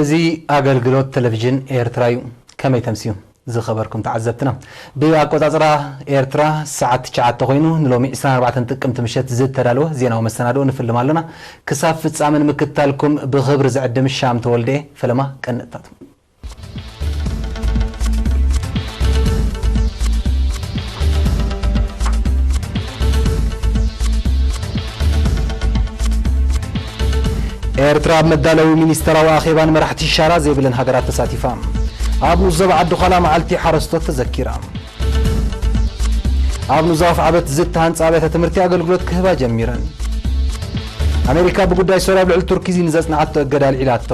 እዚ ኣገልግሎት ቴሌቪዥን ኤርትራ እዩ። ከመይ ተምስዩ? ዝኸበርኩም ተዓዘብትና፣ ብኣቆጻጽራ ኤርትራ ሰዓት ትሽዓተ ኮይኑ፣ ንሎሚ ዕስራን ኣርባዕተን ጥቅምቲ ምሸት ዝተዳለወ ዜናዊ መሰናድኦ ንፍልም ኣለና። ክሳብ ፍጻመ ንምክትታልኩም ብኽብሪ ዝዕድም ሻም ተወልደ። ፈለማ ቀንጥታት። ኤርትራ ኣብ መዳለዊ ሚኒስተራዊ ኣኼባን መራሕቲ ሻራ ዘይብለን ሃገራት ተሳቲፋ። ኣብ ንዞባ ዓዲ ዃላ መዓልቲ ሓረስቶት ተዘኪራ። ኣብ ንዞባ ኣፍዓበት ዝተሃንጻ ኣብያተ ትምህርቲ ኣገልግሎት ክህባ ጀሚረን። ኣሜሪካ ብጉዳይ ሶርያ ኣብ ልዕሊ ቱርኪ ንዘጽንዓቶ እገዳ ኣልዒላቶ።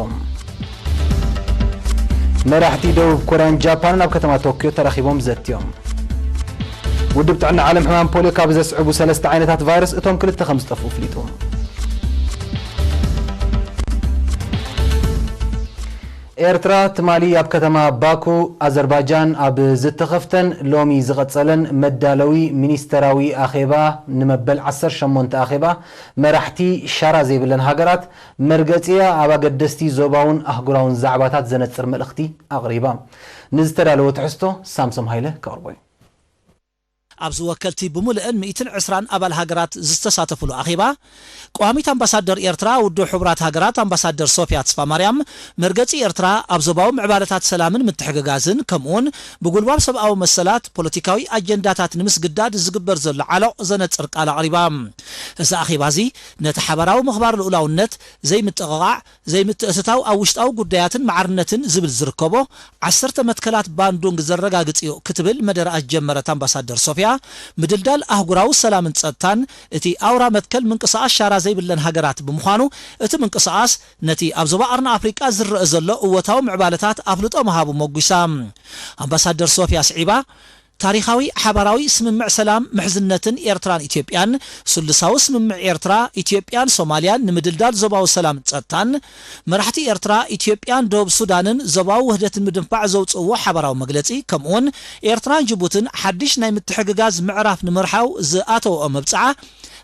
መራሕቲ ደቡብ ኮርያን ጃፓንን ኣብ ከተማ ቶክዮ ተራኺቦም ዘትዮም። ውድብ ጥዕና ዓለም ሕማም ፖልዮ ካብ ዘስዕቡ ሰለስተ ዓይነታት ቫይረስ እቶም ክልተ ከም ዝጠፍኡ ኣፍሊጡ። ኤርትራ ትማሊ ኣብ ከተማ ባኩ ኣዘርባጃን ኣብ ዝተኸፍተን ሎሚ ዝቐጸለን መዳለዊ ሚኒስተራዊ ኣኼባ ንመበል ዓሰርተ ሸሞንተ ኣኼባ መራሕቲ ሻራ ዘይብለን ሃገራት መርገጺኣ ኣብ ኣገደስቲ ዞባውን ኣህጉራውን ዛዕባታት ዘነጽር መልእኽቲ ኣቕሪባ። ንዝተዳለወ ትሕዝቶ ሳምሶም ሃይለ ከቕርቦ እዩ። ኣብዚ ወከልቲ ብምሉአን ሚእትን ዕስራን ኣባል ሃገራት ዝተሳተፉሉ ኣኼባ፣ ቀዋሚት ኣምባሳደር ኤርትራ ኣብ ውድብ ሕቡራት ሃገራት ኣምባሳደር ሶፊያ ተስፋማርያም፣ መርገጺ ኤርትራ ኣብ ዞባዊ ምዕባለታት ሰላምን ምትሕግጋዝን፣ ከምኡውን ብጉልባብ ሰብኣዊ መሰላት ፖለቲካዊ ኣጀንዳታት ንምስግዳድ ዝግበር ዘሎ ዓሎቕ ዘነጽር ቃል ኣቕሪባ። እዚ ኣኼባ እዚ ነቲ ሓባራዊ ምኽባር ልኡላውነት፣ ዘይምጥቕቓዕ፣ ዘይምትእትታው ኣብ ውሽጣዊ ጉዳያትን ማዕርነትን ዝብል ዝርከቦ ዓሰርተ መትከላት ባንዱንግ ዘረጋግጽ እዩ ክትብል መደረኣ ዝጀመረት ኣምባሳደር ሶፊያ፣ ምድልዳል ኣህጉራዊ ሰላምን ጸጥታን እቲ ኣውራ መትከል ምንቅስቓስ ሻራ ዘይብለን ሃገራት ብምዃኑ፣ እቲ ምንቅስቓስ ነቲ ኣብ ዞባ ቀርኒ ኣፍሪቃ ዝረአ ዘሎ እወታዊ ምዕባለታት ኣፍልጦ ምሃቡ ሞጒሳ። ኣምባሳደር ሶፊያ ስዒባ፣ ታሪኻዊ ሓባራዊ ስምምዕ ሰላም ምሕዝነትን ኤርትራን ኢትዮጵያን፣ ስሉሳዊ ስምምዕ ኤርትራ፣ ኢትዮጵያን ሶማልያን ንምድልዳል ዞባዊ ሰላምን ጸጥታን፣ መራሕቲ ኤርትራ፣ ኢትዮጵያን ደቡብ ሱዳንን ዞባዊ ውህደትን ምድንፋዕ ዘውጽእዎ ሓባራዊ መግለጺ፣ ከምኡውን ኤርትራን ጅቡትን ሓድሽ ናይ ምትሕግጋዝ ምዕራፍ ንምርሓው ዝኣተውኦ መብጽዓ፣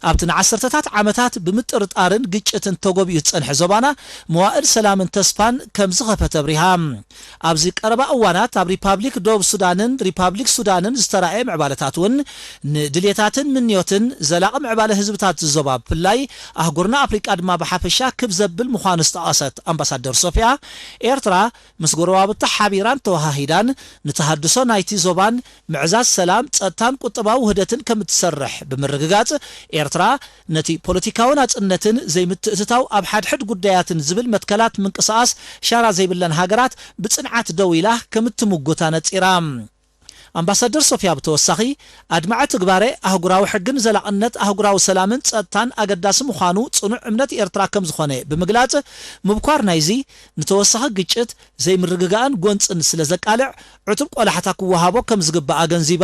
ኣብቲ ንዓሰርተታት ዓመታት ብምጥርጣርን ግጭትን ተጎቢኡ ዝጸንሐ ዞባና፣ መዋእል ሰላምን ተስፋን ከም ዝኸፈተ ኣብሪሃ። ኣብዚ ቀረባ እዋናት ኣብ ሪፓብሊክ ደቡብ ሱዳንን ሪፓብሊክ ሱዳንን ዝተራእየ ምዕባለታት እውን፣ ንድልየታትን ምንዮትን ዘላቒ ምዕባለ ህዝብታት ዞባ ብፍላይ ኣህጉርና ኣፍሪቃ ድማ ብሓፈሻ ክብ ዘብል ምዃኑ ዝጠቐሰት ኣምባሳደር ሶፊያ፣ ኤርትራ ምስ ጎረባብታ ሓቢራን ተወሃሂዳን ንተሃድሶ ናይቲ ዞባን ምዕዛዝ ሰላም፣ ጸጥታን ቁጠባዊ ውህደትን ከም እትሰርሕ ብምርግጋጽ፣ ኤርትራ ነቲ ፖለቲካዊ ናጽነትን ዘይምትእትታው ኣብ ሓድሕድ ጉዳያትን ዝብል መትከላት ምንቅስቓስ ሻራ ዘይብለን ሃገራት ብጽንዓት ደው ኢላ ከም እትምጉት ኣነጺራ። ኣምባሳደር ሶፊያ ብተወሳኺ፣ ኣድማዒ ትግባረ ኣህጉራዊ ሕግን ዘላቕነት ኣህጉራዊ ሰላምን ጸጥታን ኣገዳሲ ምዃኑ ጽኑዕ እምነት ኤርትራ ከም ዝኾነ ብምግላጽ፣ ምብኳር ናይዚ ንተወሳኺ ግጭት፣ ዘይምርግጋእን ጎንጽን ስለ ዘቃልዕ፣ ዕቱብ ቆላሕታ ክወሃቦ ከም ዝግባእ ኣገንዚባ።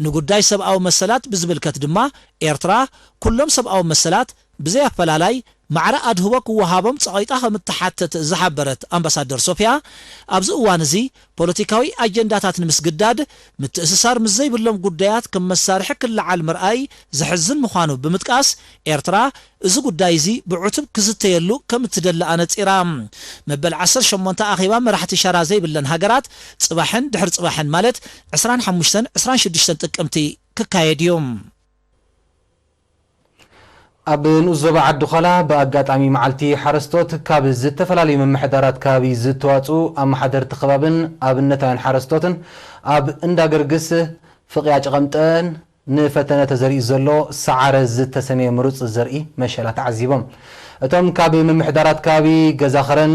ንጉዳይ ሰብኣዊ መሰላት ብዝምልከት ድማ፣ ኤርትራ ኩሎም ሰብኣዊ መሰላት ብዘይ ኣፈላላይ ማዕረ ኣድህቦ ክወሃቦም ጸቒጣ ከም እትሓትት ዝሓበረት ኣምባሳደር ሶፊያ፣ ኣብዚ እዋን እዚ ፖለቲካዊ ኣጀንዳታት ንምስግዳድ ምትእስሳር ምስ ዘይብሎም ጉዳያት ከም መሳርሒ ክለዓል ምርኣይ ዘሕዝን ምዃኑ ብምጥቃስ፣ ኤርትራ እዚ ጉዳይ እዚ ብዕቱብ ክዝተየሉ ከም እትደሊ ኣነጺራ። መበል ዓሰርተ ሸሞንተ ኣኼባ መራሕቲ ሻራ ዘይብለን ሃገራት ጽባሕን ድሕሪ ጽባሕን ማለት ዕስራን ሓሙሽተን ዕስራን ሽዱሽተን ጥቅምቲ ክካየድ እዩ። ኣብ ንኡስ ዞባ ዓዲ ዃላ ብኣጋጣሚ መዓልቲ ሓረስቶት ካብ ዝተፈላለዩ ምምሕዳራት ከባቢ ዝተዋፅኡ ኣመሓደርቲ ከባብን ኣብነታውያን ሓረስቶትን ኣብ እንዳ ገርግስ ፍቕያ ጨቐምጠን ንፈተነ ተዘሪኡ ዘሎ ሰዓረ ዝተሰምየ ምሩፅ ዘርኢ መሸላ ተዓዚቦም። እቶም ካብ ምምሕዳራት ከባቢ ገዛ ኸረን፣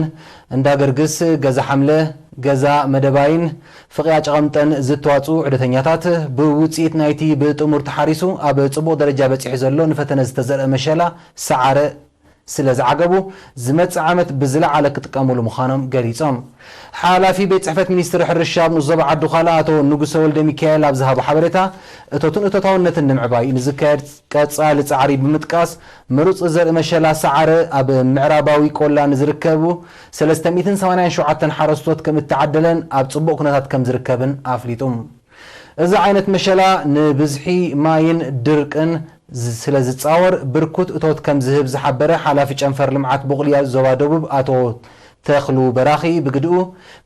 እንዳ ገርግስ፣ ገዛ ሓምለ፣ ገዛ መደባይን ፍቕያ ጨቐምጠን ዝተዋፅኡ ዑደተኛታት፣ ብውፅኢት ናይቲ ብጥሙር ተሓሪሱ ኣብ ፅቡቕ ደረጃ በፂሑ ዘሎ ንፈተነ ዝተዘርአ መሸላ ሰዓረ ስለ ዝዓገቡ፣ ዝመፅእ ዓመት ብዝለዓለ ክጥቀሙሉ ምዃኖም ገሊፆም። ሓላፊ ቤት ፅሕፈት ሚኒስትሪ ሕርሻ ኣብ ንኡስ ዞባ ዓዲ ዃላ ኣቶ ንጉሰ ወልደ ሚካኤል ኣብ ዝሃቦ ሓበሬታ፣ እቶትን እቶታውነትን ንምዕባይ ንዝካየድ ቀጻሊ ጻዕሪ ብምጥቃስ፣ ምሩጽ ዘርኢ መሸላ ሰዓረ ኣብ ምዕራባዊ ቆላ ንዝርከቡ ሰለስተ ሚእትን ሰማንያን ሸውዓተን ሓረስቶት ከም እተዓደለን ኣብ ጽቡቕ ኩነታት ከም ዝርከብን ኣፍሊጡ። እዚ ዓይነት መሸላ ንብዝሒ ማይን ድርቅን ዝ-፣ ስለ ዝጻወር፣ ብርኩት እቶት ከም ዝህብ ዝሓበረ ሓላፊ ጨንፈር ልምዓት ቡቕሊ ዞባ ደቡብ ኣቶ ተኽሉ በራኺ ብግድኡ፣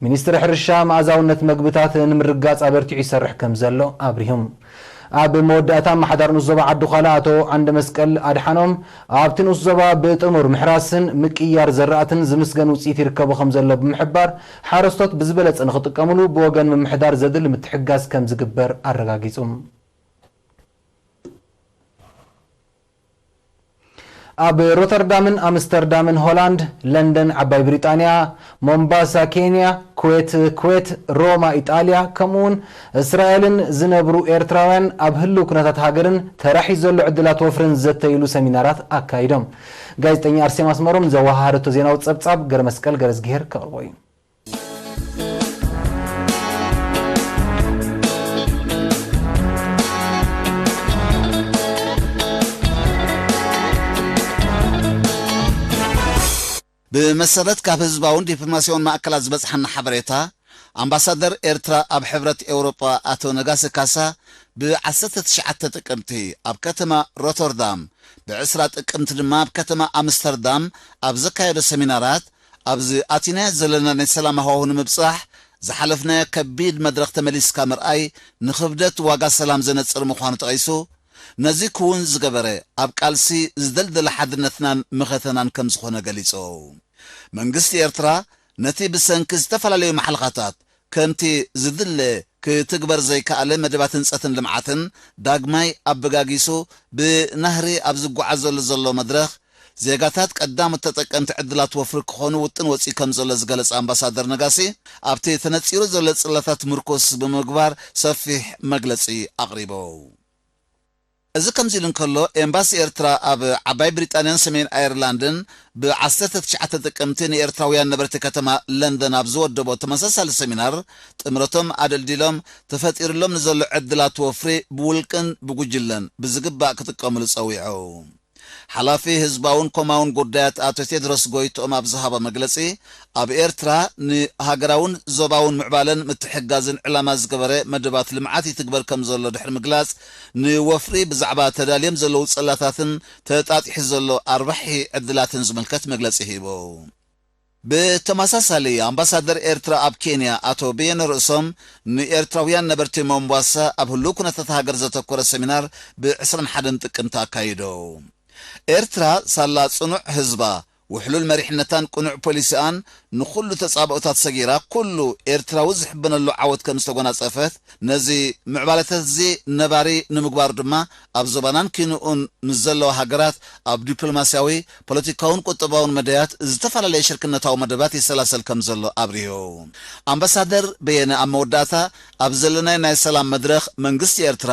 ሚኒስትሪ ሕርሻ መኣዛውነት መግብታት ንምርግጋጽ ኣበርቲዑ ይሰርሕ ከም ዘሎ ኣብሪሁም። ኣብ መወዳእታ ኣመሓዳሪ ንኡስ ዞባ ዓዲ ዃላ ኣቶ ዓንደ መስቀል ኣድሓኖም፣ ኣብቲ ንኡስ ዞባ ብጥሙር ምሕራስን ምቅያር ዘራእትን ዝምስገን ውጽኢት ይርከቦ ከም ዘሎ ብምሕባር፣ ሓረስቶት ብዝበለጸ ንኽጥቀምሉ ብወገን ምምሕዳር ዘድሊ ምትሕጋዝ ከም ዝግበር ኣረጋጊጹ። ኣብ ሮተርዳምን ኣምስተርዳምን ሆላንድ፣ ለንደን ዓባይ ብሪጣንያ፣ ሞምባሳ ኬንያ፣ ኩዌት ኩዌት፣ ሮማ ኢጣልያ፣ ከምኡውን እስራኤልን ዝነብሩ ኤርትራውያን ኣብ ህልው ኩነታት ሃገርን ተራሒ ዘሎ ዕድላት ወፍርን ዘተይሉ ሰሚናራት ኣካይዶም። ጋዜጠኛ ኣርሴማ ኣስመሮም ዘወሃሃደቶ ዜናዊ ጸብጻብ ገረመስቀል ገረዝግሄር ከቕርቦ እዩ። ብመሰረት ካብ ህዝባውን ዲፕሎማስያውን ማእከላት ዝበጽሓና ሓበሬታ፣ ኣምባሳደር ኤርትራ ኣብ ሕብረት ኤውሮጳ ኣቶ ነጋሲ ካሳ ብ ዓሰርተ ትሽዓተ ጥቅምቲ ኣብ ከተማ ሮተርዳም፣ ብ ዕስራ ጥቅምቲ ድማ ኣብ ከተማ ኣምስተርዳም ኣብ ዘካየዶ ሰሚናራት፣ ኣብዚ ኣቲናዮ ዘለና ናይ ሰላም ሃዋሁ ንምብጻሕ ዝሓለፍናዮ ከቢድ መድረኽ ተመሊስካ ምርኣይ ንኽብደት ዋጋ ሰላም ዘነጽር ምዃኑ ጠቒሱ፣ ነዚ ክውን ዝገበረ ኣብ ቃልሲ ዝደልደለ ሓድነትናን መኸተናን ከም ዝኾነ ገሊጹ። መንግስቲ ኤርትራ ነቲ ብሰንኪ ዝተፈላለዩ ማሕለኻታት ከምቲ ዝድለ ክትግበር ዘይከኣለ መደባት ህንጸትን ልምዓትን ዳግማይ ኣበጋጊሱ ብናህሪ ኣብ ዝጓዓዘሉ ዘሎ መድረኽ ዜጋታት ቀዳሞት ተጠቀምቲ ዕድላት ወፍሪ ክኾኑ ውጥን ወጺኡ ከም ዘሎ ዝገለጸ ኣምባሳደር ነጋሲ፣ ኣብቲ ተነጺሩ ዘሎ ጽላታት ምርኩስ ብምግባር ሰፊሕ መግለጺ ኣቕሪቡ። እዚ ከምዚ ኢሉ እንከሎ፣ ኤምባሲ ኤርትራ ኣብ ዓባይ ብሪጣንያን ሰሜን ኣየርላንድን ብ ዓሰርተ ትሽዓተ ጥቅምቲ ንኤርትራውያን ነበርቲ ከተማ ለንደን ኣብ ዝወደቦ ተመሳሳሊ ሰሚናር፣ ጥምረቶም ኣደልዲሎም ተፈጢሩሎም ንዘሎ ዕድላት ወፍሪ ብውልቅን ብጉጅለን ብዝግባእ ክጥቀምሉ ጸዊዑ። ሓላፊ ህዝባውን ኮማውን ጉዳያት ኣቶ ቴድሮስ ጎይትኦም ኣብ ዝሃቦ መግለጺ፣ ኣብ ኤርትራ ንሃገራውን ዞባውን ምዕባለን ምትሕግጋዝን ዕላማ ዝገበረ መደባት ልምዓት ይትግበር ከም ዘሎ ድሕሪ ምግላጽ፣ ንወፍሪ ብዛዕባ ተዳልዮም ዘለዉ ጽላታትን ተጣጢሑ ዘሎ ኣርባሒ ዕድላትን ዝምልከት መግለጺ ሂቡ። ብተመሳሳሊ፣ ኣምባሳደር ኤርትራ ኣብ ኬንያ ኣቶ በየነ ርእሶም ንኤርትራውያን ነበርቲ ሞምባሳ ኣብ ህሉው ኩነታት ሃገር ዘተኮረ ሰሚናር ብ ዕስራን ሓደን ጥቅምቲ ኣካይዶ። ኤርትራ ሳላ ጽኑዕ ህዝባ፣ ውሕሉል መሪሕነታን ቅኑዕ ፖሊሲኣን ንኹሉ ተጻብኦታት ሰጊራ ኩሉ ኤርትራዊ ዝሕበነሉ ዓወት ከም ዝተጎናጸፈት፣ ነዚ ምዕባለታት እዚ ነባሪ ንምግባሩ ድማ ኣብ ዞባናን ኪንኡን ምስ ዘለዋ ሃገራት ኣብ ዲፕሎማስያዊ፣ ፖለቲካውን ቁጠባውን መዳያት ዝተፈላለየ ሽርክነታዊ መደባት ይሰላሰል ከም ዘሎ ኣብሪሁ። ኣምባሳደር በየነ ኣብ መወዳእታ፣ ኣብ ዘለናዮ ናይ ሰላም መድረኽ መንግስቲ ኤርትራ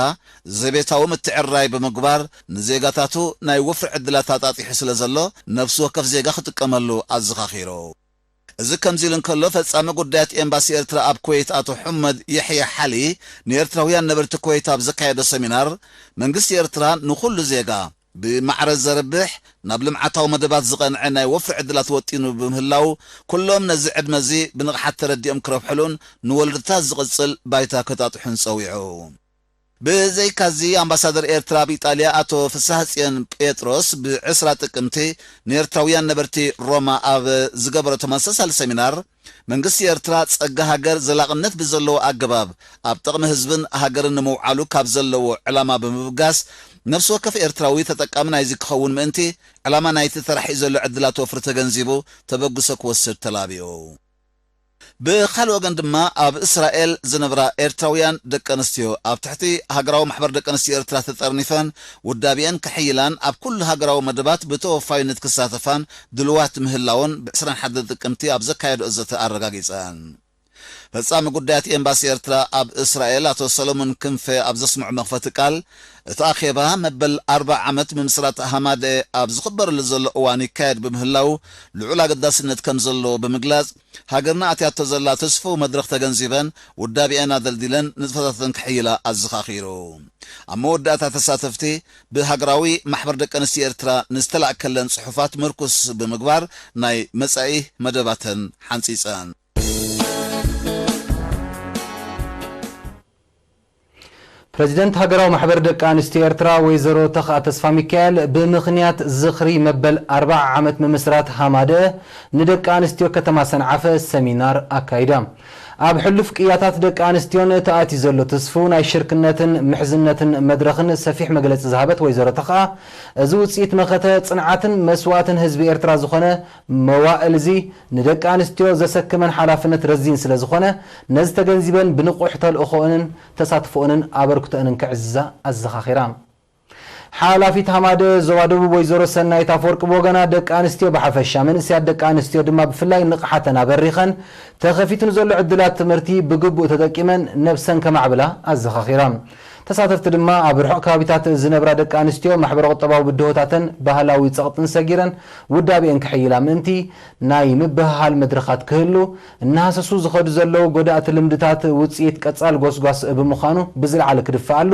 ዘቤታዊ ምትዕርራይ ብምግባር ንዜጋታቱ ናይ ወፍሪ ዕድላት ኣጣጢሑ ስለ ዘሎ ነፍሲ ወከፍ ዜጋ ክጥቀመሉ ኣዘኻኺሩ። እዚ ከምዚ ኢሉ እንከሎ፣ ፈጻሚ ጉዳያት ኤምባሲ ኤርትራ ኣብ ኩዌት ኣቶ ሑመድ የሕያ ሓሊ ንኤርትራውያን ነበርቲ ኩዌት ኣብ ዘካየዶ ሰሚናር፣ መንግስቲ ኤርትራ ንኹሉ ዜጋ ብማዕረ ዘርብሕ ናብ ልምዓታዊ መደባት ዝቐንዐ ናይ ወፍሪ ዕድላት ወጢኑ ብምህላው፣ ኩሎም ነዚ ዕድመ እዚ ብንቕሓት ተረዲኦም ክረብሕሉን ንወለዶታት ዝቕጽል ባይታ ከጣጥሑን ጸዊዑ። ብዘይካዚ፣ ኣምባሳደር ኤርትራ ኣብ ኢጣልያ ኣቶ ፍስሃጽዮን ጴጥሮስ ብዕስራ ጥቅምቲ ንኤርትራውያን ነበርቲ ሮማ ኣብ ዝገበሮ ተመሳሳሊ ሰሚናር፣ መንግስቲ ኤርትራ ጸጋ ሃገር ዘላቕነት ብዘለዎ ኣገባብ ኣብ ጥቕሚ ህዝብን ሃገርን ንምውዓሉ ካብ ዘለዎ ዕላማ ብምብጋስ፣ ነፍሲ ወከፍ ኤርትራዊ ተጠቃሚ ናይዚ ክኸውን ምእንቲ፣ ዕላማ ናይቲ ተራሒኡ ዘሎ ዕድላት ወፍሪ ተገንዚቡ ተበግሶ ክወስድ ተላቢኡ። ብኻልእ ወገን ድማ፣ ኣብ እስራኤል ዝነብራ ኤርትራውያን ደቂ ኣንስትዮ ኣብ ትሕቲ ሃገራዊ ማሕበር ደቂ ኣንስትዮ ኤርትራ ተጠርኒፈን ውዳቤአን ከሕይላን ኣብ ኩሉ ሃገራዊ መደባት ብተወፋይነት ክሳተፋን ድልዋት ምህላወን ብ ዕስራን ሓደን ጥቅምቲ ኣብ ዘካየድኦ ዘተ ኣረጋጊጸን። ፈጻሚ ጉዳያት ኤምባሲ ኤርትራ ኣብ እስራኤል ኣቶ ሰሎሞን ክንፈ ኣብ ዘስምዖ መኽፈቲ ቃል፣ እቲ ኣኼባ መበል ኣርብዓ ዓመት ምምስራት ሃማደኤ ኣብ ዝኽበረሉ ዘሎ እዋን ይካየድ ብምህላው ልዑል ኣገዳስነት ከም ዘለዎ ብምግላጽ፣ ሃገርና ኣትያቶ ዘላ ተስፍው መድረኽ ተገንዚበን ውዳቤአን ኣደልዲለን ንጥፈታተን ክሕይላ ኣዘኻኺሩ። ኣብ መወዳእታ ተሳተፍቲ ብሃገራዊ ማሕበር ደቂ ኣንስትዮ ኤርትራ ንዝተላእከለን ጽሑፋት ምርኩስ ብምግባር ናይ መጻኢ መደባተን ሓንጺጸን። ፕረዚደንት ሃገራዊ ማሕበር ደቂ ኣንስትዮ ኤርትራ ወይዘሮ ተኽኣ ተስፋሚካኤል ብምኽንያት ዝኽሪ መበል ኣርብዓ ዓመት ምምስራት ሃማደእ ንደቂ ኣንስትዮ ከተማ ሰንዓፈ ሰሚናር ኣካይዳ። ኣብ ሕሉፍ ቅያታት ደቂ ኣንስትዮን ተኣትዩ ዘሎ ትስፉው ናይ ሽርክነትን ምሕዝነትን መድረኽን ሰፊሕ መግለጺ ዝሃበት ወይዘሮ ተኽኣ፣ እዚ ውጽኢት መኸተ ጽንዓትን መስዋእትን ህዝቢ ኤርትራ ዝኾነ መዋእል እዚ ንደቂ ኣንስትዮ ዘሰክመን ሓላፍነት ረዚን ስለ ዝኾነ፣ ነዚ ተገንዚበን ብንቑሕ ተልእኾኦንን ተሳትፎኦንን ኣበርክቶኦንን ከዕዝዛ ኣዘኻኺራ። ሓላፊት ሃማደእ ዞባ ደቡብ ወይዘሮ ሰናይት ኣፈወርቂ ብወገና፣ ደቂ ኣንስትዮ ብሓፈሻ፣ መንእሰያት ደቂ ኣንስትዮ ድማ ብፍላይ ንቕሓተን ኣበሪኸን፣ ተኸፊቱ ንዘሎ ዕድላት ትምህርቲ ብግቡእ ተጠቂመን ነብሰን ከማዕብላ ኣዘኻኺራ። ተሳተፍቲ ድማ ኣብ ርሑቕ ከባቢታት ዝነብራ ደቂ ኣንስትዮ ማሕበረ ቁጠባዊ ብድሆታተን ባህላዊ ጸቕጥን ሰጊረን ውዳቤአን ክሕይላ ምእንቲ ናይ ምብህሃል መድረኻት ክህሉ፣ እናሃሰሱ ዝኸዱ ዘለዉ ጎዳእቲ ልምድታት ውጽኢት ቀጻል ጎስጓስ ብምዃኑ ብዝለዓለ ክድፈኣሉ፣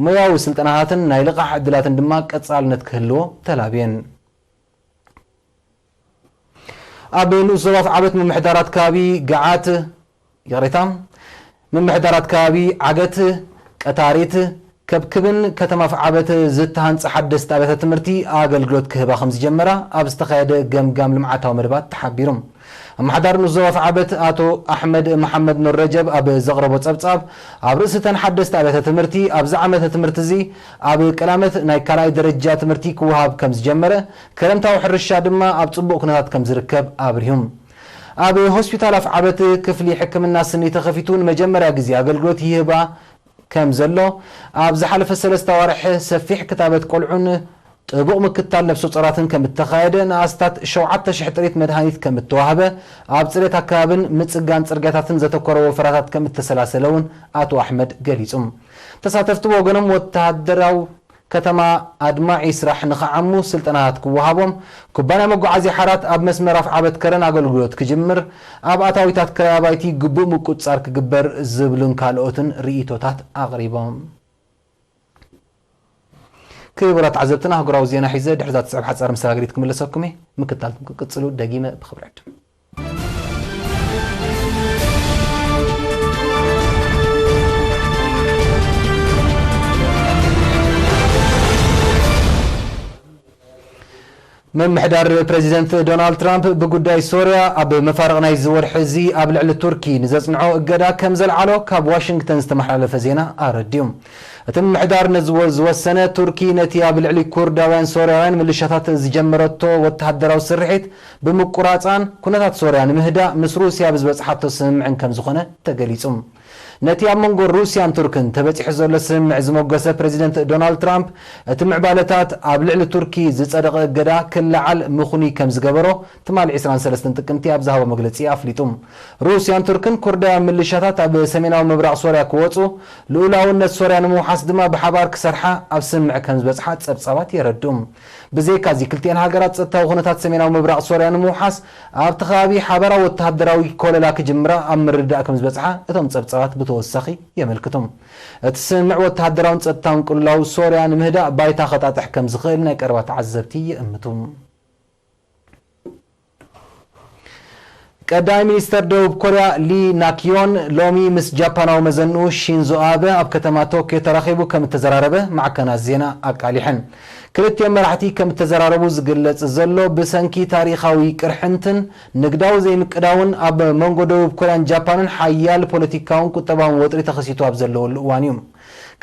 ሞያዊ ስልጠናታትን ናይ ልቓሕ ዕድላትን ድማ ቀጻልነት ክህልዎ ተላብየን። ኣብ ንኡስ ዞባ ኣፍዓበት ምምሕዳራት ከባቢ ገዓት፣ ይቕሬታ፣ ምምሕዳራት ከባቢ ዓገት፣ ቀታሪት፣ ከብክብን ከተማ ኣፍዓበት ዝተሃንጸ ሓደስቲ ኣብያተ ትምህርቲ ኣገልግሎት ክህባ ከም ዝጀመራ ኣብ ዝተኻየደ ገምጋም ልምዓታዊ መደባት ተሓቢሩ። ኣመሓዳሪ ንኡስ ዞባ ኣፍዓበት ኣቶ ኣሕመድ መሓመድ ኑር ረጀብ ኣብ ዘቕረቦ ጸብጻብ፣ ኣብ ርእሲ እተን ሓደስቲ ኣብያተ ትምህርቲ ኣብዚ ዓመተ ትምህርቲ እዚ ኣብ ቀዳመት ናይ ካልኣይ ደረጃ ትምህርቲ ክወሃብ ከም ዝጀመረ፣ ከረምታዊ ሕርሻ ድማ ኣብ ጽቡቕ ኩነታት ከም ዝርከብ ኣብሪሁ። ኣብ ሆስፒታል ኣፍዓበት ክፍሊ ሕክምና ስኒ ተኸፊቱ ንመጀመርያ ግዜ ኣገልግሎት ይህባ ከም ዘሎ፣ ኣብ ዝሓለፈ ሰለስተ ኣዋርሕ ሰፊሕ ክታበት ቆልዑን ጥቡቕ ምክትታል ነፍሰ ጾራትን ከም እተኻየደ፣ ንኣስታት ሸውዓተ ሽሕ ጥሪት መድሃኒት ከም እተዋህበ፣ ኣብ ጽሬት ኣከባብን ምጽጋን ጽርግያታትን ዘተኮረ ወፈራታት ከም እተሰላሰለ እውን ኣቶ ኣሕመድ ገሊጹ። ተሳተፍቲ ብወገኖም፣ ወተሃደራዊ ከተማ ኣድማዒ ስራሕ ንኽዓሙ ስልጠናታት ክወሃቦም፣ ኩባንያ መጓዓዝያ ሓራት ኣብ መስመር ኣፍዓበት ከረን ኣገልግሎት ክጅምር፣ ኣብ ኣታዊታት ክራይ ኣባይቲ ግቡእ ምቁጽጻር ክግበር ዝብሉን ካልኦትን ርእይቶታት ኣቕሪቦም። ክቡራት ተዓዘብትና፣ ኣህጉራዊ ዜና ሒዘ ድሕሪ እዛ ትስዕብ ሓጻር መሰጋገሪት ክምለሰኩም እየ። ምክትታልኩም ክቅጽሉ ደጊመ ብኽብሪ ዕድም። ምምሕዳር ፕረዚደንት ዶናልድ ትራምፕ ብጉዳይ ሶርያ ኣብ መፋርቕ ናይዚ ወርሒ እዚ ኣብ ልዕሊ ቱርኪ ንዘጽንዖ እገዳ ከም ዘልዓሎ ካብ ዋሽንግተን ዝተመሓላለፈ ዜና ኣረድዩ። እቲ ምምሕዳር ነዚ ወ-፣ ዝወሰነ፣ ቱርኪ ነቲ ኣብ ልዕሊ ኩርዳውያን ሶርያውያን ምልሻታት ዝጀመረቶ ወተሃደራዊ ስርሒት ብምቁራጻን ኩነታት ሶርያ ንምህዳእ ምስ ሩስያ ብዝበጽሓቶ ስምምዕን ከም ዝኾነ ተገሊጹ። ነቲ ኣብ መንጎ ሩስያን ቱርክን ተበጺሑ ዘሎ ስምምዕ ዝሞገሰ ፕረዚደንት ዶናልድ ትራምፕ፣ እቲ ምዕባለታት ኣብ ልዕሊ ቱርኪ ዝጸደቐ እገዳ ክለዓል ምኽኑይ ከም ዝገበሮ ትማሊ ዕስራን ሰለስተን ጥቅምቲ ኣብ ዝሃቦ መግለጺ ኣፍሊጡ። ሩስያን ቱርክን ኩርዳውያን ምልሻታት ኣብ ሰሜናዊ ምብራቕ ሶርያ ክወጹ፣ ልኡላውነት ሶርያ ንምውሓስ ድማ ብሓባር ክሰርሓ ኣብ ስምምዕ ከም ዝበጽሓ ጸብጻባት የረድኡ። ብዘይካ እዚ፣ ክልቲኤን ሃገራት ጸጥታዊ ኩነታት ሰሜናዊ ምብራቕ ሶርያ ንምውሓስ ኣብቲ ከባቢ ሓባራዊ ወተሃደራዊ ኮለላ ክጅምራ ኣብ ምርድዳእ ከም ዝበጽሓ እቶም ጸብጻባት ብተወሳኺ የመልክቱ። እቲ ስምምዕ ወተሃደራውን ጸጥታውን ቅልውላው ሶርያ ንምህዳእ ባይታ ከጣጥሕ ከም ዝኽእል ናይ ቀረባ ተዓዘብቲ ይእምቱ። ቀዳማይ ሚኒስተር ደቡብ ኮርያ ሊ ናክዮን ሎሚ ምስ ጃፓናዊ መዘንኡ ሺንዞ ኣበ ኣብ ከተማ ቶክዮ ተራኺቡ ከም እተዘራረበ ማዕከናት ዜና ኣቃሊሐን። ክልቲኦም መራሕቲ ከም እተዘራረቡ ዝግለጽ ዘሎ፣ ብሰንኪ ታሪኻዊ ቅርሕንትን ንግዳዊ ዘይምቅዳውን ኣብ መንጎ ደቡብ ኮርያን ጃፓንን ሓያል ፖለቲካውን ቁጠባውን ወጥሪ ተኸሲቱ ኣብ ዘለወሉ እዋን እዩ።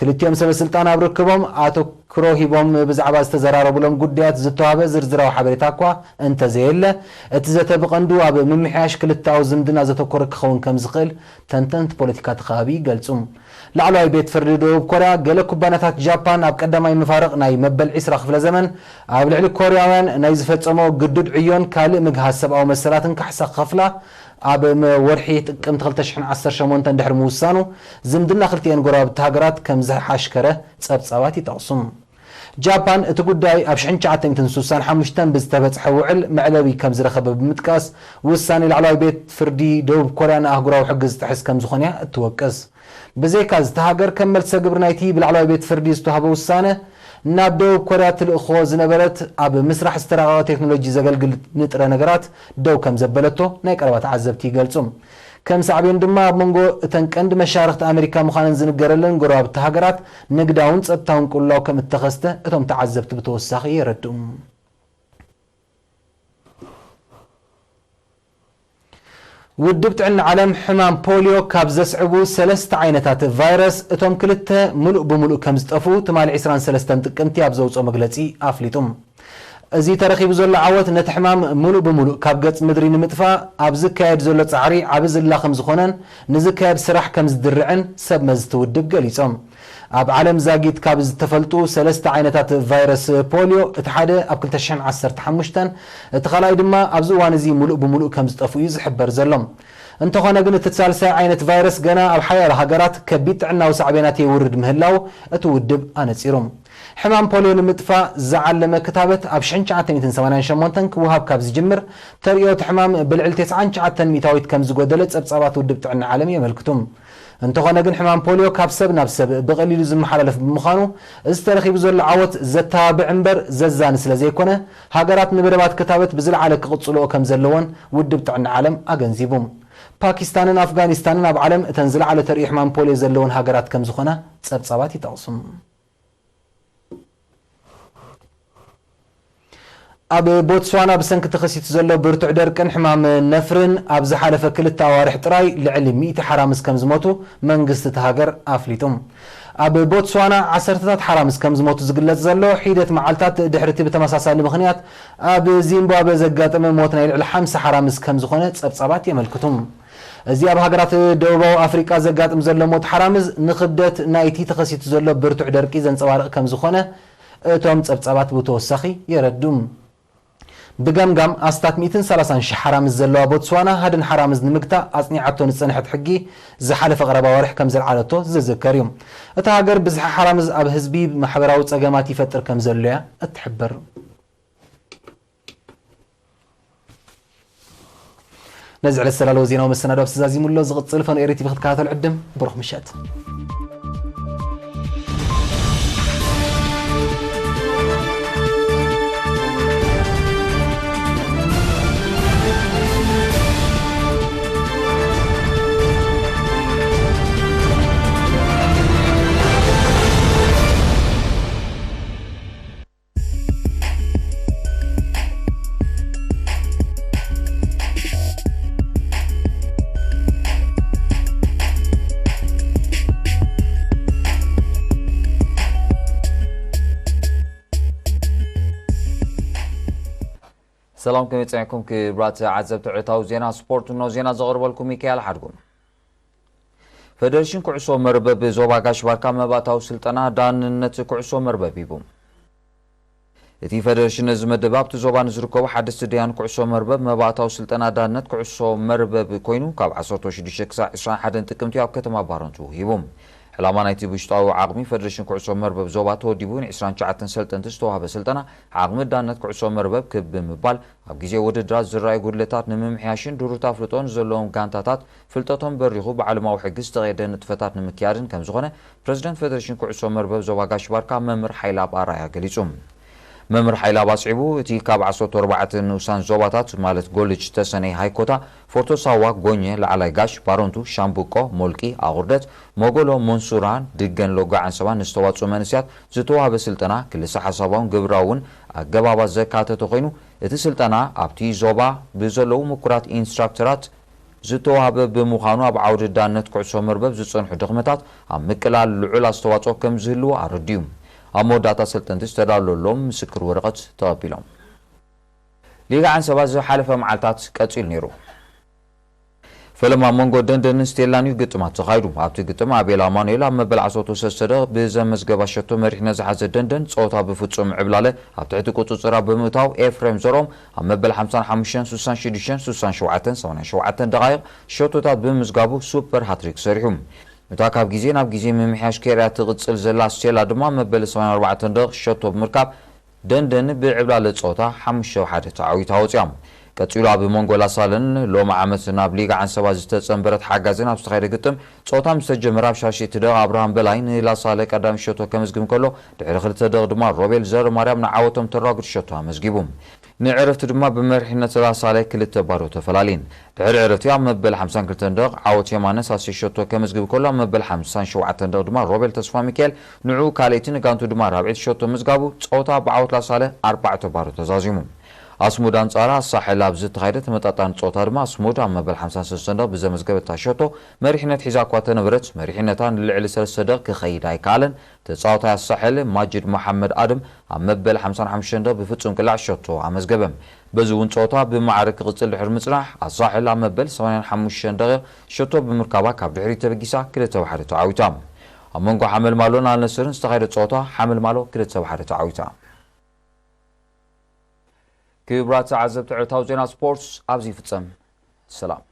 ክልቲኦም ሰበ ስልጣን ኣብ ርክቦም ኣተኩሮ ሂቦም ብዛዕባ ዝተዘራረቡሎም ጉዳያት ዝተዋህበ ዝርዝራዊ ሓበሬታ እኳ እንተዘየለ፣ እቲ ዘተ ብቐንዱ ኣብ ምምሕያሽ ክልተኣዊ ዝምድና ዘተኮረ ክኸውን ከም ዝኽእል ተንተንቲ ፖለቲካ እቲ ከባቢ ይገልጹ። ላዕለዋይ ቤት ፍርዲ ደቡብ ኮርያ፣ ገለ ኩባንያታት ጃፓን ኣብ ቀዳማይ መፋርቕ ናይ መበል ዕስራ ክፍለ ዘመን ኣብ ልዕሊ ኮርያውያን ናይ ዝፈጸሞ ግዱድ ዕዮን ካልእ ምግሃስ ሰብኣዊ መሰላትን ካሕሳ ክኸፍላ ኣብ መ-፣ ወርሒ ጥቅምቲ ክልተ ሽሕን ዓሰርተ ሸሞንተን ድሕሪ ምውሳኑ፣ ዝምድና ክልቲኤን ጎረባብቲ ሃገራት ከም ዝሓሽከረ ጸብጻባት ይጠቕሱ። ጃፓን እቲ ጉዳይ ኣብ ሽሕን ትሽዓተ ሚእትን ስሳን ሓሙሽተን ብዝተበጽሐ ውዕል መዕለቢ ከም ዝረኸበ ብምጥቃስ፣ ውሳኔ ላዕለዋይ ቤት ፍርዲ ደቡብ ኮርያ ንኣህጉራዊ ሕጊ ዝጥሕስ ከም ዝኾነ እያ እትወቅስ። ብዘይካ እዚ፣ እታ ሃገር ከም መልሰ ግብሪ ናይቲ ብላዕለዋይ ቤት ፍርዲ ዝተዋህበ ውሳነ፣ ናብ ደቡብ ኮርያ ትልእኾ ዝነበረት ኣብ ምስራሕ ዝተራቐቐ ቴክኖሎጂ ዘገልግል ንጥረ ነገራት ደው ከም ዘበለቶ ናይ ቀረባ ተዓዘብቲ ይገልጹ። ከም ሳዕቤን ድማ ኣብ መንጎ እተን ቀንዲ መሻርኽቲ ኣመሪካ ምዃነን ዝንገረለን ጎረባብቲ ሃገራት ንግዳውን ጸጥታውን ቅልውላው ከም እተኸስተ እቶም ተዓዘብቲ ብተወሳኺ የረድኡ። ውድብ ጥዕና ዓለም ሕማም ፖሊዮ ካብ ዘስዕቡ ሰለስተ ዓይነታት ቫይረስ እቶም ክልተ ምሉእ ብምሉእ ከም ዝጠፍኡ ትማሊ ዕስራን ሰለስተን ጥቅምቲ ኣብ ዘውፅኦ መግለፂ ኣፍሊጡ። እዚ ተረኺቡ ዘሎ ዓወት ነቲ ሕማም ምሉእ ብምሉእ ካብ ገጽ ምድሪ ንምጥፋእ ኣብ ዝካየድ ዘሎ ጻዕሪ ዓቢ ዝላ ከም ዝኾነን ንዝካየድ ስራሕ ከም ዝድርዕን ሰብ መዚ እቲ ውድብ ገሊጾም። ኣብ ዓለም ዛጊት ካብ ዝተፈልጡ ሰለስተ ዓይነታት ቫይረስ ፖሊዮ እቲ ሓደ ኣብ ክልተ ሽሕን ዓሰርተ ሓሙሽተን፣ እቲ ካልኣይ ድማ ኣብዚ እዋን እዚ ምሉእ ብምሉእ ከም ዝጠፍኡ እዩ ዝሕበር ዘሎ። እንተኾነ ግን እቲ ሳልሳይ ዓይነት ቫይረስ ገና ኣብ ሓያሎ ሃገራት ከቢድ ጥዕናዊ ሳዕቤናት የውርድ ምህላው እቲ ውድብ ኣነጺሩ። ሕማም ፖሊዮ ንምጥፋእ ዝዓለመ ክታበት ኣብ ሽሕን ትሽዓተ ሚእትን ሰማንያን ሸሞንተን ክወሃብ ካብ ዝጅምር፣ ተርእዮ እቲ ሕማም ብልዕሊ ተስዓን ትሽዓተን ሚእታዊት ከም ዝጎደለ ጸብጻባት ውድብ ጥዕና ዓለም የመልክቱ። እንተኾነ ግን ሕማም ፖሊዮ ካብ ሰብ ናብ ሰብ ብቐሊሉ ዝመሓላለፍ ብምዃኑ፣ እዚ ተረኺቡ ዘሎ ዓወት ዘተባብዕ እምበር ዘዛኒ ስለ ዘይኮነ፣ ሃገራት ንመደባት ክታበት ብዝለዓለ ክቕጽልኦ ከም ዘለወን ውድብ ጥዕና ዓለም ኣገንዚቡ። ፓኪስታንን ኣፍጋኒስታንን ኣብ ዓለም እተን ዝለዓለ ተርእዮ ሕማም ፖሊዮ ዘለወን ሃገራት ከም ዝኾና ጸብጻባት ይጠቕሱ። ኣብ ቦትስዋና ብሰንኪ ተኸሲቱ ዘሎ ብርቱዕ ደርቅን ሕማም ነፍርን ኣብ ዝሓለፈ ክልተ ኣዋርሕ ጥራይ ልዕሊ ሚእቲ ሓራምዝ ከም ዝሞቱ መንግስቲ እቲ ሃገር ኣፍሊጡ። ኣብ ቦትስዋና ዓሰርተታት ሓራምዝ ከም ዝሞቱ ዝግለጽ ዘሎ ሒደት መዓልታት ድሕሪ እቲ ብተመሳሳሊ ምኽንያት ኣብ ዚምባብወ ዘጋጠመ ሞት ናይ ልዕሊ ሓምሳ ሓራምዝ ከም ዝኾነ ጸብጻባት የመልክቱ። እዚ ኣብ ሃገራት ደቡባዊ ኣፍሪቃ ዘጋጥም ዘሎ ሞት ሓራምዝ ንኽብደት ናይቲ ተኸሲቱ ዘሎ ብርቱዕ ደርቂ ዘንጸባርቕ ከም ዝኾነ እቶም ጸብጻባት ብተወሳኺ የረድኡ። ብገምጋም ኣስታት ሚእትን ሰላሳን ሽሕ ሓራምዝ ዘለዋ ቦትስዋና ሃድን ሓራምዝ ንምግታእ ኣጽኒዓቶ ንጸንሐት ሕጊ ዝሓለፈ ቀረባ ወርሒ ከም ዘልዓለቶ ዝዝከር እዩ። እታ ሃገር ብዝሒ ሓራምዝ ኣብ ህዝቢ ማሕበራዊ ጸገማት ይፈጥር ከም ዘሎ እያ እትሕብር። ነዚ ዕለት ዝተዳለወ ዜናዊ መሰናዶ ኣብ ተዛዚሙ ኣሎ። ዝቕጽል ፈኖ ኤሪ ቲቪ ክትከታተሉ ዕድም። ብሩኽ ምሸት። ሰላም፣ ከመይ ጸኒሕኩም ክቡራት ዓዘብቲ ዕለታዊ ዜና ስፖርት? እኖ ዜና ዘቕርበልኩም ሚካኤል ሓድጉ። ፈደሬሽን ኩዕሶ መርበብ ዞባ ጋሽ ባርካ መባእታዊ ስልጠና ዳንነት ኩዕሶ መርበብ ሂቡ። እቲ ፈደሬሽን ነዚ መደብ ኣብቲ ዞባ ንዝርከቡ ሓደስቲ ደያን ኩዕሶ መርበብ መባእታዊ ስልጠና ዳንነት ኩዕሶ መርበብ ኮይኑ ካብ ዓሰርተ ሽዱሽተ ክሳብ ዕስራን ሓደን ጥቅምቲ ኣብ ከተማ ባረንቱ ሂቡ። ዕላማ ናይቲ ውሽጣዊ ዓቕሚ ፈደሬሽን ኩዕሶ መርበብ ዞባ ተወዲቡ ን ዕስራን ትሽዓተን ሰልጠንቲ ዝተዋህበ ስልጠና ዓቕሚ ዳንነት ኩዕሶ መርበብ ክብ ብምባል ኣብ ግዜ ውድድራት ዝረኣዩ ጉድለታት ንምምሕያሽን ድሩት ኣፍልጦ ንዘለዎም ጋንታታት ፍልጠቶም በሪኹ ብዓለማዊ ሕጊ ዝተቐየደ ንጥፈታት ንምክያድን ከም ዝኾነ ፕረዚደንት ፈደሬሽን ኩዕሶ መርበብ ዞባ ጋሽ ባርካ መምህር ሓይለኣብ ኣርኣያ ገሊጹ። መምህር ሓይለኣብ ኣስዒቡ፣ እቲ ካብ ዓሰርተ ኣርባዕተ ንኡሳን ዞባታት ማለት ጎልጅ፣ ተሰነይ፣ ሃይኮታ፣ ፎርቶ ሳዋ፣ ጎኘ፣ ላዕላይ ጋሽ፣ ባረንቱ፣ ሻምብቆ፣ ሞልቂ፣ ኣቑርደት፣ ሞጎሎ፣ ሞንሱራን ድገን ሎጋ ዓንሰባን ንዝተዋጽኡ መንእሰያት ዝተዋህበ ስልጠና ክልሰ ሓሳባውን ግብራውን ኣገባባት ዘካተተ ኮይኑ፣ እቲ ስልጠና ኣብቲ ዞባ ብዘለዉ ምኩራት ኢንስትራክተራት ዝተዋህበ ብምዃኑ፣ ኣብ ዓውዲ ዳነት ኩዕሶ መርበብ ዝጸንሑ ድኽመታት ኣብ ምቅላል ልዑል ኣስተዋጽኦ ከም ዝህልዎ ኣረዲኡ። ኣብ መወዳእታ ሰልጠንቲ ዝተዳለወሎም ምስክር ወረቐት ተቐቢሎም። ሊግ ዓንሰባ ዝሓለፈ መዓልታት ቀጺሉ ነይሩ። ፈለማ መንጎ ደንደንን ስቴላን እዩ ግጥማት ተኻይዱ። ኣብቲ ግጥም ኣቤል ኣማኑኤል ኣብ መበል ዓሰርተ ሰለስተ ደቂቕ ብዘመዝገባ ሸቶ መሪሕነት ዝሓዘ ደንደን ጸወታ ብፍጹም ዕብላለ ኣብ ትሕቲ ቁጽጽራ ብምእታው ኤፍሬም ዘርኦም ኣብ መበል ሓምሳን ሓሙሽተን፣ ስሳን ሽዱሽተን፣ ስሳን ሸውዓተን፣ ሰማንያን ሸውዓተን ደቓይቕ ሸቶታት ብምምዝጋቡ ሱፐር ሃትሪክ ሰሪሑ። እታ ካብ ግዜ ናብ ግዜ ምምሕያሽ ከይርያ ትቕጽል ዘላ ስቴላ ድማ መበል ሰማንያን ኣርባዕተን ደቂቕ ሸቶ ብምርካብ ደንደን ብዕብላለ ጸወታ ሓሙሽተ ብሓደ ተዓዊታ ወጺኣ። ቀጺሉ ኣብ መንጎ ላሳለን ሎም ዓመት ናብ ሊግ ዓንሰባ ዝተጸንበረት ሓጋዜን ኣብ ዝተኻየደ ግጥም ጸወታ ምስ ተጀመረ ኣብ ሻሽቲ ደቕ ኣብርሃም በላይ ንላሳለ ቀዳሚ ሸቶ ከምዝግብ እንከሎ ድሕሪ ክልተ ደቕ ድማ ሮቤል ዘር ማርያም ንዓወቶም ተራጉድ ሸቶ ኣመዝጊቡ። ንዕረፍቲ ድማ ብመሪሕነት ላሳለ ክልተ ባዶ ተፈላልየን። ድሕሪ ዕረፍቲ ኣብ መበል ሓምሳን ክልተን ደቕ ዓወት የማነ ሳልሰይ ሸቶ ከምዝግብ ከሎ ኣብ መበል ሓምሳን ሸውዓተን ደቕ ድማ ሮቤል ተስፋ ሚካኤል ንዑ ካልኣይቲ ንጋንቱ ድማ ራብዒት ሸቶ ምዝጋቡ ጸወታ ብዓወት ላሳለ ኣርባዕተ ባዶ ተዛዚሙ። ኣስሙድ ኣንጻር ኣሳሕል ኣብ ዝተኻየደ ተመጣጣኒ ጸወታ ድማ ኣስሙድ ኣብ መበል ሓምሳን ሰለስተን ደቕ ብዘመዝገበታ ሸቶ መሪሕነት ሒዛ እኳ ተነበረት መሪሕነታ ንልዕሊ ሰለስተ ደቕ ክኸይድ ኣይከኣለን። ተጻዋታይ ኣሳሕል ማጅድ መሓመድ ኣድም ኣብ መበል ሓምሳን ሓሙሽተን ደቕ ብፍጹም ቅላዕ ሸቶ ኣመዝገበ። በዚ እውን ጸወታ ብማዕረ ክቕጽል ድሕሪ ምጽናሕ ኣሳሕል ኣብ መበል ሰማንያን ሓሙሽተን ደቕ ሸቶ ብምርካባ ካብ ድሕሪት ተበጊሳ ክልተ ብሓደ ተዓዊታ። ኣብ መንጎ ሓመልማሎን ኣልነስርን ዝተኻየደ ጸወታ ሓመልማሎ ክልተ ብሓደ ተዓዊታ። ክቡራት ተዓዘብቲ ዕለታዊ ዜና ስፖርት ኣብዚ ይፍጸም። ሰላም።